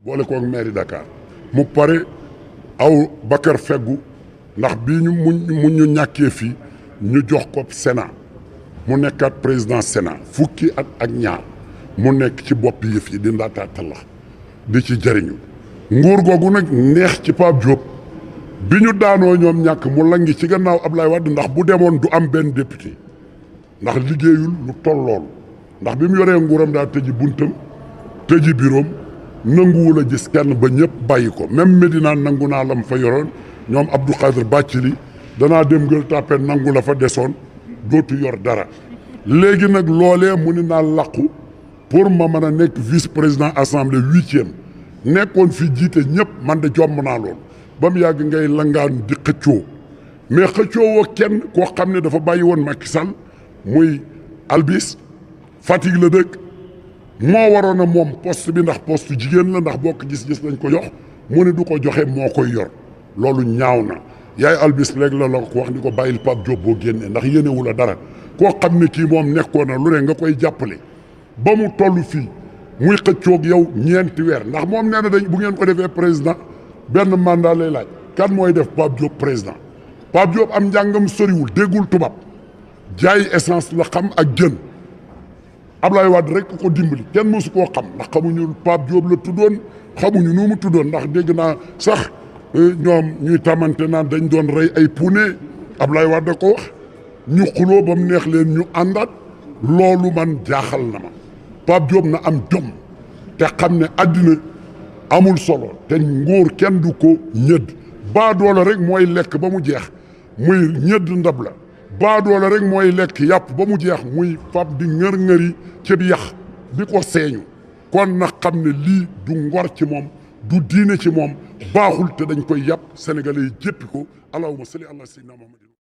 boole ko ak mairie Dakar mu pare aw Bakar feggu ndax bii ñu ñàkkee fii ñu jox ko Sénat mu nekkaat président Sénat fukki at ak ñaar mu nekk ci bopp yëf yi di ndaataatalax di ci jëriñu nguur googu nag neex ci Pape Diop bi ñu daanoo ñoom ñàkk mu langi ci gannaaw Ablaye Wade ndax bu demoon du am benn député ndax liggéeyul lu tollool ndax bi mu yoree nguuram daa tëji buntam tëji biroom nanguwul a gis kenn ba ñëpp bàyyi ko même Medina nangu naa lam fa yoroon ñoom Abdou Khadir Bathily danaa dem Gueule Tapée nangu la fa desoon dootu yor dara léegi nag loolee mu ni naa làqu pour ma mën a nekk vice président assemblée 8e nekkoon fi jiite ñëpp man de jomb naa loolu ba mu yàgg ngay langaan di xëccoo mais xëccoo woo kenn koo xam ne dafa bàyyi woon Macky Sall muy Albis Fatick la dëkk moo waroon a moom poste bi ndax poste jigéen la ndax bokk gis-gis lañ ko jox mu ne du ko joxe moo koy yor loolu ñaaw na yaay Albis léegi la ko wax ni ko bàyyil Pape Diop boo génnee ndax yéenewu la dara koo xam ne kii moom nekkoon na lu ne nga koy jàppale ba mu toll fii muy xëccoog yow ñeenti weer ndax moom nee na dañ bu ngeen ko defee président benn mandat lay laaj kan mooy def Pape Diop président Pape Diop am njàngam soriwul déggul tubaab jaay essence la xam ak jën Ablaye Wade rek ko dimbali kenn mësu koo xam ndax xamuñu Pape Diop la tuddoon xamuñu nu mu tuddoon ndax dégg naa sax ñoom ñuy tamante naan dañ doon rey ay puune Ablaye Wade ko wax ñu xuloo ba mu neex leen ñu àndaat loolu man jaaxal na ma Pape Diop na am jom te xam ne àddina amul solo te nguur kenn du ko ñëdd baadoola rek mooy lekk ba mu jeex muy ñëdd ndab la baadoola rek mooy lekk yàpp ba mu jeex muy fab di ngër-ngëri ci yax di ko seeñu kon na xam ne lii du ngor ci moom du diine ci moom baaxul te dañ koy yàpp sénégalais yi jéppi ko allahumma salli ala sayyidina Muhammad